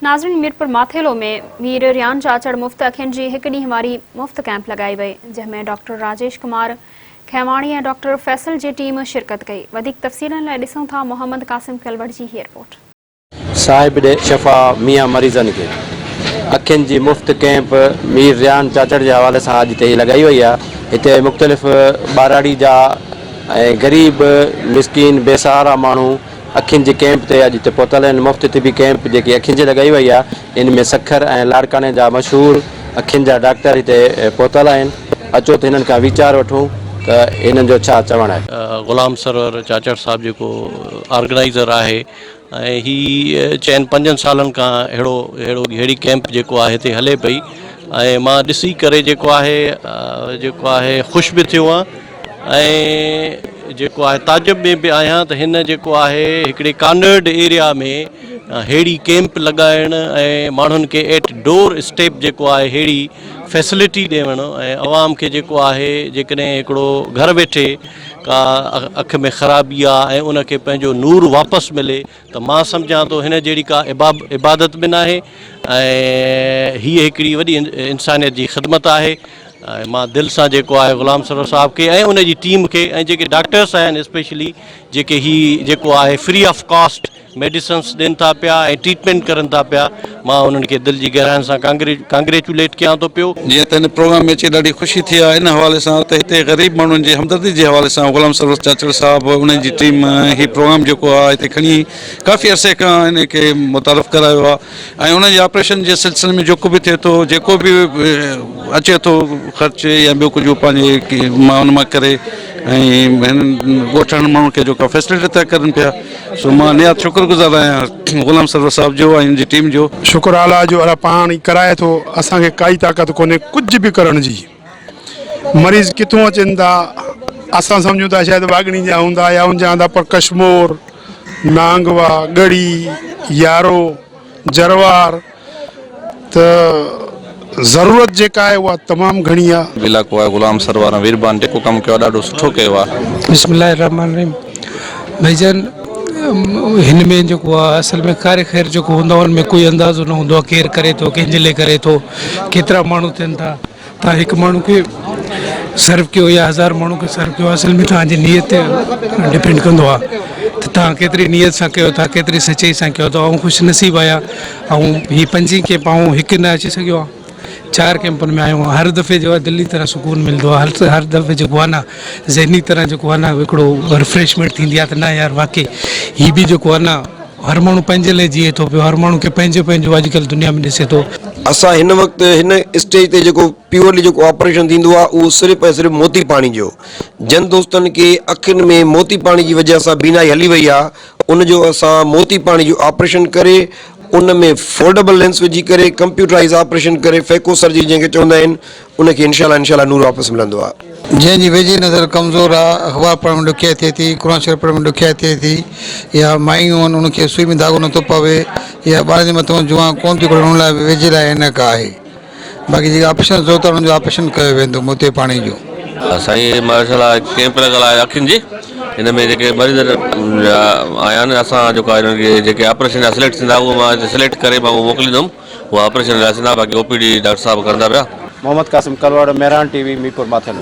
ناظرين ميرپور ماٿيلو ۾ مير ريان چاچڙ مفت اکين جي هڪ ڏينهن واري مفت ڪئمپ لڳائي وئي جنهن ۾ ڊاڪٽر راجيش ڪمار کيواڻي ۽ ڊاڪٽر فيصل جي ٽيم شرڪت ڪئي وڌيڪ تفصيلن لاء ڏسون ٿا محمد قاسم ڪلوڙ جي هي رپورٽ. صاحب ڏي شفا ميان مريضن کي اکين جي مفت ڪئمپ مير ريان چاچڙ جي حوالي سان اڄ هتي هي لڳائي وئي آهي هتي مختلف ٻهراڙي جا ۽ غريب مسڪين بي سهارا ماڻهو اکين جي ڪئمپ تي اڄ هتي پهتل آهن مفت طبي ڪئمپ جيڪي اکين جي لڳائي وئي آهي ان ۾ سکر ۽ لاڙڪاڻي جا مشهور اکين جا ڊاڪٽر هتي پهتل آهن اچو ته هنن کان ويچار وٺون ته هنن جو ڇا چوڻ آهي. غلام سرور چاچڙ صاحب جيڪو آرگنائيزر آهي ۽ هي چئن پنجن سالن کان اهڙو اهڙو اهڙي ڪئمپ جيڪو آهي هتي هلي پئي ۽ مان ڏسي ڪري جيڪو آهي جيڪو آهي خوش به ٿيو آهيان ۽ جيڪو آهي تعجب ۾ به آهيان ته هن جيڪو آهي هڪڙي ڪانرڊ ايريا ۾ ههڙي ڪيمپ لڳائڻ ۽ ماڻهن کي ايٽ ڊور اسٽيپ جيڪو آهي ههڙي فيسلٽي ڏيڻ ۽ عوام کي جيڪو آهي جيڪڏهن هڪڙو گهر ويٺي ڪا اک ۾ خرابي آهي ۽ ان کي پنهنجو نور واپس ملي ته مان سمجهان ٿو هن جهڙي ڪا عبادت به ناهي ۽ هيء هڪڙي وڏي انسانيت جي خدمت آهي ۽ مان دل سان جيڪو آهي غلام سرور صاحب کي ۽ ان جي ٽيم کي ۽ جيڪي ڊاڪٽرس آهن اسپيشلي جيڪي هي جيڪو آهي فري آف ڪاسٽ ميڊيسنس ڏين ٿا پيا ۽ ٽريٽمينٽ ڪرن ٿا پيا مان انهن کي دل جي گهراين سان ڪانگريچوليٽ ڪيان ٿو پيو. جيئن ته هن پروگرام ۾ اچي ڏاڍي خوشي ٿي آهي ان حوالي سان ته هتي غريب ماڻهن جي همدردي جي حوالي سان غلام سرور چاچڙ صاحب انهن جي ٽيم هي پروگرام جيڪو آهي هتي کڻي ڪافي عرصي کان ان کي متعارف ڪرايو آهي ۽ انهن جي آپريشن جي سلسلي ۾ جيڪو به ٿئي ٿو جيڪو به اچي ٿو خرچ يا ٻيو ڪجهه پنهنجي مان ان مان ڪري ۽ هنن ڳوٺاڻن ماڻهن کي جيڪا فيسلٽي ٿا ڪرن پيا سو مان نهايت شڪر گذار آهيان غلام سرور صاحب جو ۽ ان جي ٽيم جو. شڪر الله جو الله پاڻ ئي ڪرائي ٿو اسان کي ڪائي طاقت ڪونهي ڪجهه به ڪرڻ جي مريض ڪٿون اچن ٿا اسان سمجهون ٿا شايد واڳڻي جا هوندا يا ان جا هوندا پر ڪشمور نانگوا، ڳڙهي، يارو، جروار ته ضرورت جيڪا آهي اها تمام گهڻي آهي. علائقو آهي غلام سرور ۽ ويربان جيڪو ڪم ڪيو آهي ڏاڍو سٺو ڪيو آهي. بسم الله الرحمٰن الرحيم ڀائي جان هن ۾ جيڪو آهي اصل ۾ ڪار خير جيڪو هوندو آهي ان ۾ ڪوئي اندازو نه هوندو آهي ڪير ڪري ٿو ڪنهن جي لاء ڪري ٿو ڪيترا ماڻهو ٿين ٿا توهان هڪ ماڻهو کي سرو ڪيو يا هزار ماڻهو کي سرو ڪيو اصل ۾ توهان جي نيت تي ڊپينڊ ڪندو آهي ته توهان ڪيتري نيت سان ڪيو ٿا ڪيتري سچائي سان ڪيو ٿا آئون خوش نصيب آهيان آئون هي پنجين ڪيمپ آئون هڪ نه اچي سگهيو آهيان چار ڪيمپن ۾ آيو آهيان هر دفعي جو آهي دلي طرح سڪون ملندو آهي هر هر دفعي جيڪو آهي نه ذهني طرح جيڪو آهي نه هڪڙو ريفريشمينٽ ٿيندي آهي ته نه يار واقعي هي به جيڪو آهي نه هر ماڻهو پنهنجي لاء جيئي ٿو پيو هر ماڻهو کي پنهنجو پنهنجو اڄڪلهه دنيا ۾ ڏسي ٿو. اسان هن وقت هن اسٽيج تي جيڪو پيورلي جيڪو آپريشن ٿيندو آهي اهو صرف ۽ صرف موتي پاڻي جو جن دوستن کي اکين ۾ موتي پاڻي جي وجه سان بينائي هلي وئي آهي ان جو اسان موتي پاڻي جو آپريشن ڪري ان ۾ فولڊبل لينس وجهي ڪري ڪمپيوٽرائز آپريشن ڪري فيڪو سرجري جنهن کي چوندا آهن ان کي انشاء الله انشاء الله نور واپس ملندو آ. جنهن جي ويجهي نظر ڪمزور آ، اخبار پڙهڻ ۾ ڏکيائي ٿئي ٿي، قرآن شريف پڙهڻ ۾ ڏکيائي ٿئي ٿي يا مايون آهن انهن کي سوئي ۾ ڌاڳو نٿو پوي يا ٻارن جي مٿان جوئان ڪونه ٿيون ڪڍن انهن لاء به ويجهي لاء عينڪ آهي باقي جيڪي آپريشن جي ضرورت آهي انهن جو آپريشن ڪيو ويندو موتي پاڻي جو. سائين ماشاء الله ڪيمپ لڳل آهي اکين جي هن ۾ جيڪي مريض آيا آهن اسان جيڪو آهي انهن کي جيڪي آپريشن جا سليڪٽ ٿيندا اهو مان سليڪٽ ڪري مان اهو موڪليندم. اها آپريشن لاء ٿيندا باقي او پي ڊي ڊاڪٽر صاحب ڪرندا پيا. Muhammad Qasim Kalhoro, Mehran T V, Mirpur Mathelo.